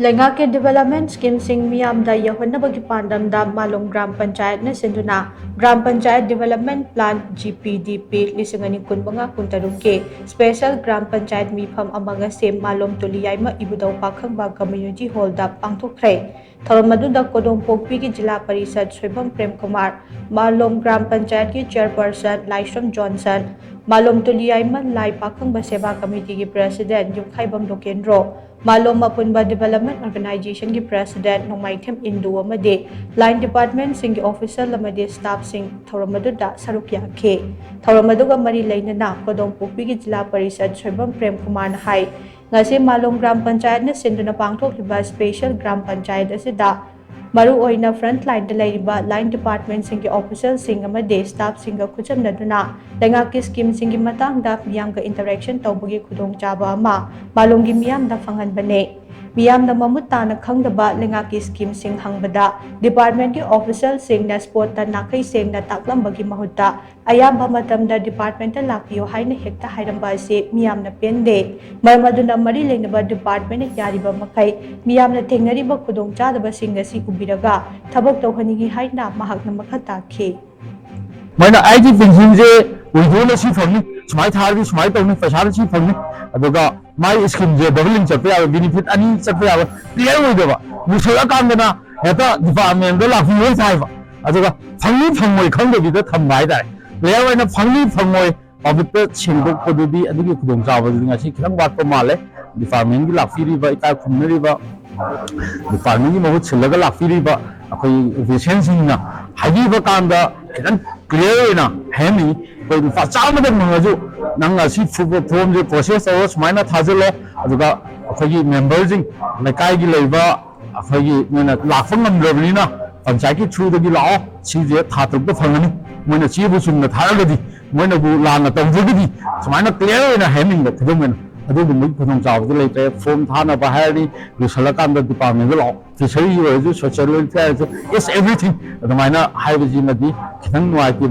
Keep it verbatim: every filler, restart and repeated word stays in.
ꯂꯩꯉꯥꯛꯀꯤ development schemeꯁꯤꯡ ꯃꯤꯌꯥꯝꯗ ꯌꯧꯍꯟꯅꯕꯒꯤ ꯄꯥꯟꯗꯝꯗ ꯃꯥꯂꯣꯝ gram ꯄꯟꯆꯥꯌꯠꯅ ꯁꯤꯟꯗꯨꯅ gram panchayat development plan, G P D P, ꯂꯤꯁꯤꯡ ꯑꯅꯤ ꯀꯨꯟꯃꯉꯥ ꯀꯨꯟꯇꯔꯨꯛꯀꯤ special ꯒ꯭ꯔꯥꯝ ꯄꯟꯆꯥꯌꯠ ꯃꯤꯐꯝ ꯑꯃ ꯉꯁꯤ ꯃꯥꯂꯣꯝ ꯇꯨꯂꯤꯌꯥꯏꯃ ꯏꯕꯨꯙꯧ ꯄꯥꯈꯪꯕ community hallꯗ ꯄꯥꯡꯊꯣꯛꯈ꯭ꯔꯦ꯫ ꯊꯧꯔꯝ ꯑꯗꯨꯗ ꯀꯣꯗꯣꯝꯄꯣꯛꯄꯤꯒꯤ ꯖꯤꯂꯥ ꯄꯔꯤꯁꯠ ꯁꯣꯏꯕꯝ ꯄ꯭ꯔꯦꯝꯀꯨꯃꯥꯔ, ꯃꯥꯂꯣꯝ ꯒ꯭ꯔꯥꯝ ꯄꯟꯆꯥꯌꯠꯀꯤ chairperson ꯂꯥꯏꯁ꯭ꯔꯝ ꯖꯣꯟꯁꯟ, ꯃꯥꯂꯣꯝ ꯇꯨꯂꯤꯌꯥꯏꯃ ꯂꯥꯏ ꯄꯥꯈꯪꯕ ꯁꯦꯕꯥ committeeꯒꯤ president ꯌꯨꯝꯈꯥꯏꯕꯝ ꯂꯣꯀꯦꯟꯗ꯭ꯔꯣ, ꯃꯥꯂꯣꯝ ꯑꯄꯨꯟꯕ development organizationꯒꯤ president ꯅꯣꯡꯃꯥꯏꯊꯦꯝ ꯏꯟꯗꯨ ꯑꯃꯗꯤ line departmentꯁꯤꯡꯒꯤ official ꯑꯃꯗꯤ staffꯁꯤꯡ ꯊꯧꯔꯝ ꯑꯗꯨꯗ ꯁꯔꯨꯛ ꯌꯥꯈꯤ꯫ ꯊꯧꯔꯝ ꯑꯗꯨꯒ ꯃꯔꯤ ꯂꯩꯅꯅ ꯀꯣꯗꯣꯝꯄꯣꯛꯄꯤꯒꯤ ꯖꯤꯂꯥ ꯄꯔꯤꯁꯠ ꯁꯣꯏꯕꯝ ꯄ꯭ꯔꯦꯝꯀꯨꯃꯥꯔꯅ ꯍꯥꯏ, ꯉꯁꯤ ꯃꯥꯂꯣꯝ ꯒ꯭ꯔꯥꯝ ꯄꯟꯆꯥꯌꯠꯅ ꯁꯤꯟꯗꯨꯅ ꯄꯥꯡꯊꯣꯛꯂꯤꯕ special ꯒ꯭ꯔꯥꯝ ꯄꯟꯆꯥꯌꯠ ꯑꯁꯤꯗ ꯃꯔꯨꯑꯣꯏꯅ front lineꯗ ꯂꯩꯔꯤꯕ line departmentꯁꯤꯡꯒꯤ officialꯁꯤꯡ ꯑꯃꯗꯤ staffꯁꯤꯡꯒ ꯈꯨꯠꯁꯝꯅꯗꯨꯅ ꯂꯩꯉꯥꯛꯀꯤ schemeꯁꯤꯡꯒꯤ ꯃꯇꯥꯡꯗ ꯃꯤꯌꯥꯝꯒ interaction ꯇꯧꯕꯒꯤ ꯈꯨꯗꯣꯡꯆꯥꯕ ꯑꯃ ꯃꯥꯂꯣꯝꯒꯤ ꯃꯤꯌꯥꯝꯗ ꯐꯪꯍꯟꯕꯅꯤ꯫ ꯃꯤꯌꯥꯝꯅ ꯃꯃꯨꯠ ꯇꯥꯅ ꯈꯪꯗꯕ ꯂꯩꯉꯥꯛꯀꯤ schemeꯁꯤꯡ ꯍꯪꯕꯗ departmentꯀꯤ officialꯁꯤꯡꯅ spotꯇ ꯅꯥꯈꯩ ꯁꯦꯡꯅ ꯇꯥꯛꯂꯝꯕꯒꯤ ꯃꯍꯨꯠꯇ ꯑꯌꯥꯝꯕ ꯃꯇꯝꯗ departmentꯇ ꯂꯥꯛꯄꯤꯌꯨ ꯍꯥꯏꯅ ꯍꯦꯛꯇ ꯍꯥꯏꯔꯝꯕ ꯑꯁꯤ ꯃꯤꯌꯥꯝꯅ ꯄꯦꯟꯗꯦ꯫ ꯃꯔꯝ ꯑꯗꯨꯅ ꯃꯔꯤ ꯂꯩꯅꯕ departmentꯅ ꯌꯥꯔꯤꯕ ꯃꯈꯩ ꯃꯤꯌꯥꯝꯅ ꯊꯦꯡꯅꯔꯤꯕ ꯈꯨꯗꯣꯡꯆꯥꯗꯕꯁꯤꯡ ꯑꯁꯤ ꯎꯕꯤꯔꯒ ꯊꯕꯛ ꯇꯧꯍꯟꯅꯤꯡꯏ ꯍꯥꯏꯅ ꯃꯍꯥꯛꯅ ꯃꯈꯥ ꯇꯥꯈꯤ꯫ ꯃꯣꯏꯅ ꯑꯩꯒꯤ ꯄꯦꯟꯁꯤꯟꯁꯦ ꯋꯤꯗ꯭ꯔꯣꯅ ꯁꯤ ꯐꯪꯅꯤ, ꯁꯨꯃꯥꯏꯅ ꯊꯥꯔꯗꯤ ꯁꯨꯃꯥꯏꯅ ꯇꯧꯅꯤ, ꯄꯩꯁꯥꯅ ꯁꯤ ꯐꯪꯅꯤ, ꯑꯗꯨꯒ ꯃꯥꯒꯤ schemeꯁꯦ doubling ꯆꯠꯄ ꯌꯥꯕ, benefit ꯑꯅꯤ ꯆꯠꯄ ꯌꯥꯕ clear ꯑꯣꯏꯗꯕ, ꯂꯨꯁꯜꯂꯀꯥꯟꯗꯅ ꯍꯦꯛꯇ departmentꯗ ꯂꯥꯛꯄꯤꯌꯣ ꯍꯥꯏꯕ, ꯑꯗꯨꯒ ꯐꯪꯅꯤ ꯐꯪꯉꯣꯏ ꯈꯪꯗꯕꯤꯗ ꯊꯝꯕ ꯍꯥꯏꯇꯥꯔꯦ꯫ Clear ꯑꯣꯏꯅ ꯐꯪꯅꯤ ꯐꯪꯉꯣꯏ publicꯇ ꯁꯦꯡꯗꯣꯛꯄꯗꯨꯗꯤ ꯑꯗꯨꯒꯤ ꯈꯨꯗꯣꯡꯆꯥꯕꯗꯨꯗꯤ ꯉꯁꯤ ꯈꯤꯇꯪ ꯋꯥꯠꯄ ꯃꯥꯜꯂꯦ꯫ Departmentꯀꯤ ꯂꯥꯛꯄꯤꯔꯤꯕ ꯏꯀꯥꯏ ꯈꯨꯝꯅꯔꯤꯕ departmentꯀꯤ ꯃꯍꯨꯠ ꯁꯤꯜꯂꯒ ꯂꯥꯛꯄꯤꯔꯤꯕ ꯑꯩꯈꯣꯏ officialꯁꯤꯡꯅ ꯍꯥꯏꯕꯤꯕ ꯀꯥꯟꯗ ꯈꯤꯇꯪ clear ꯑꯣꯏꯅ ꯍꯥꯏꯍꯟꯅꯤꯡꯉꯤ꯫ ꯑꯩꯈꯣꯏ ꯂꯨꯄꯥ ꯆꯥꯝꯃꯗꯪ ꯐꯪꯉꯁꯨ ꯅꯪ ꯑꯁꯤ ꯐꯣ-, formꯁꯦ process ꯇꯧꯔꯣ, ꯁꯨꯃꯥꯏꯅ ꯊꯥꯖꯤꯜꯂꯣ, ꯑꯗꯨꯒ ꯑꯩꯈꯣꯏꯒꯤ memberꯁꯤꯡ, ꯂꯩꯀꯥꯏꯒꯤ ꯂꯩꯕ ꯑꯩꯈꯣꯏꯒꯤ ꯃꯣꯏꯅ ꯂꯥꯛꯄ ꯉꯝꯗ꯭ꯔꯕꯅꯤꯅ ꯄꯟꯆꯥꯌꯠꯀꯤ throughꯗꯒꯤ ꯂꯥꯛꯑꯣ, ꯁꯤꯁꯦ ꯊꯥ ꯇꯔꯨꯛꯇ ꯐꯪꯒꯅꯤ, ꯃꯣꯏꯅ ꯆꯦꯕꯨ ꯆꯨꯝꯅ ꯊꯥꯔꯒꯗꯤ, ꯃꯣꯏꯅꯕꯨ ꯂꯥꯟꯅ ꯇꯧꯗ꯭ꯔꯒꯗꯤ, ꯁꯨꯃꯥꯏꯅ clear ꯑꯣꯏꯅ ꯍꯥꯏꯍꯟꯅꯤꯡꯕ ꯈꯨꯗꯝ ꯑꯣꯏꯅ꯫ ꯑꯗꯨꯒꯨꯝꯕꯒꯤ ꯈꯨꯗꯣꯡꯆꯥꯕꯗꯤ ꯂꯩꯇ꯭ꯔꯦ꯫ Form ꯊꯥꯅꯕ ꯍꯥꯏꯔꯗꯤ ꯂꯣꯏꯁꯤꯜꯂꯀꯥꯟꯗ departmentꯗ ꯂꯥꯛꯑꯣ, fishery ꯑꯣꯏꯔꯁꯨ, social welfare ꯑꯣꯏꯔꯁꯨ, it's everything ꯑꯗꯨꯃꯥꯏꯅ ꯍꯥꯏꯕꯁꯤꯃꯗꯤ ꯈꯤꯇꯪ ꯅꯨꯡꯉꯥꯏꯇꯦ꯫